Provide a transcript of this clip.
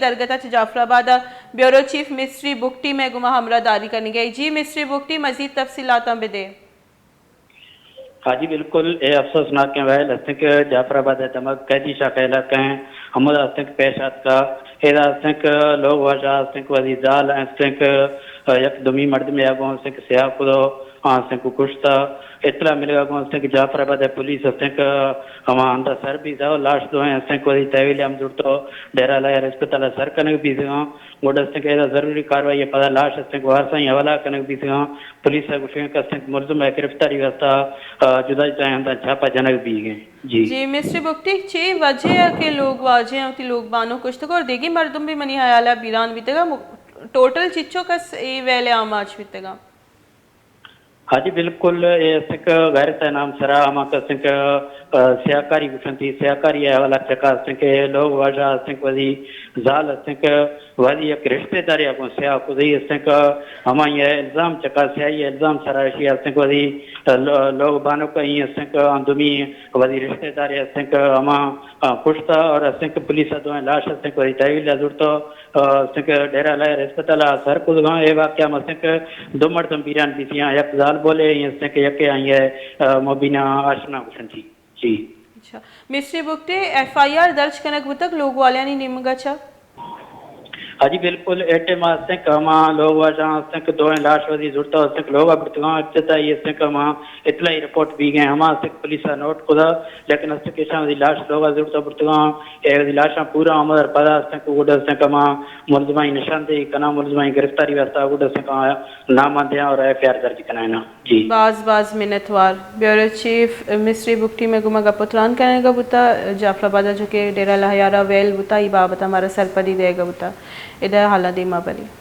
درگت ءَ چہ جعفر آباد ءَ بیورو چیف مسٹری بگٹی مئے گوما ہمراہ داری کنگ ءَ۔ جی مسٹری بگٹی، مزید تفصیلاتاں بدے۔ ہاں جی، بالکل، اے افسوسناکیں ویل استیں کہ جعفر آباد ءِ دمگ قیدی شاہ خیلہ کہیں ہمودا استیں کہ پیش آتکا۔ ادا استیں کہ لوگ واجہ استیں کہ وزی زال استیں کہ یک دومی مردمے ءَ گوں استیں کہ سیاہ کدو آ استیں کہ کشتا۔ اطلاع ملگا گوں استیں کہ جعفر آباد ءِ پولیس استیں کہ ہما ہندا سر بیتا، لاش دوئیں استیں کہ وزی تحویل ہم زرتو، ڈیرہ لائر ہسپتال ءَ سر کنگ بیتگاں۔ گڈ استیں کہ ادا ضروری کاروائی ءَ پدا لاش استیں کہ وارثانی حوالہ کنگ بیتگاں۔ پولیس ءَ گوشگ کہ استیں کہ ملزم ءِ گرفتاری واسطہ، آ، جدا جدا ہنداں چھاپہ جنگ بیگ ایں۔ جی۔ جی مسٹر بگٹی، چے وجہ ءَ کہ لوگ واجہ ءَ وتی لوگ بانک کشتگ اور دیگی مردم بھی منی حیال ءَ بیران بیتگا، م-، ٹوٹل چچو کس اے ویل ءَ آماچ بیتگا؟ ہاں جی، بالکل، اے استیں کہ غیرت ءِ نام سرا ہما کہ استیں کہ، آ، سیاہکاری گوشنتی، سیاہکاری ءِ حوالہ چکا استیں کہ لوگ واجہ استیں کہ وزی زال استیں کہ وزی یک رشتہ دارے ءَ گوں سیاہ کدی استیں کہ ہمائی ءِ الزام چکا، سیاہی ءِ الزام سرا اشی استیں کہ وزی لو-، لوگ بانک ءَ ای استیں کہ آ دومی وزی رشتہ دارے استیں کہ ہما، آ، کشتا اور استیں کہ پولیس ءَ دوئیں لاش استیں کہ وزی تحویل ءَ زرتو۔ آ، استیں کہ ڈیرہ لائر ہسپتال ءَ سر کدگاں۔ اے واقعہ ءَ استیں کہ دو مردم بیران بیتیاں، یک زالبولے استیں کہ یکے آئی ءِ، آ، مبینہ آشنا گوشنتی۔ جی۔ اچھا۔ مسٹر بگٹی، ایف آئی آر درج کنگ بوتگ لوگ والیانی نیمگ ءَ چہ؟ ہاں جی، بالکل، اے ٹائم ءَ استیں کہ ہما لوگ واجہ استیں کہ دوئیں لاش وزی زرتا استیں کہ لوگ ءَ برتگاں، ابتدائی استیں کہ ہما اطلاعی رپورٹ بیگ ایں، ہما استیں کہ پولیس ءَ نوٹ کدا، لیکن استیں کہ ایشاں وزی لاش لوگ ءَ زرتا برتگاں۔ اے وزی لاشاں پورا آمد ءَ پدا استیں کہ گڈ استیں کہ ہما ملزمانی نشاندہی کناں، ملزمانی گرفتاری واسطہ گڈ استیں کہ آ ناماں دیاں اور ایف آئی آر درج کنائیناں۔ جی۔ باز باز منتوار۔ بیورو چیف مسٹری بگٹی مئے گوما گپ و تران کنگا بوتا، جعفر آباد ءَ جو کہ ڈیرہ لہیارا ویل بوتا، ای بابت ءَ مارا سرپدی دیگا بوتا۔ ادا حالاں دیما بلی۔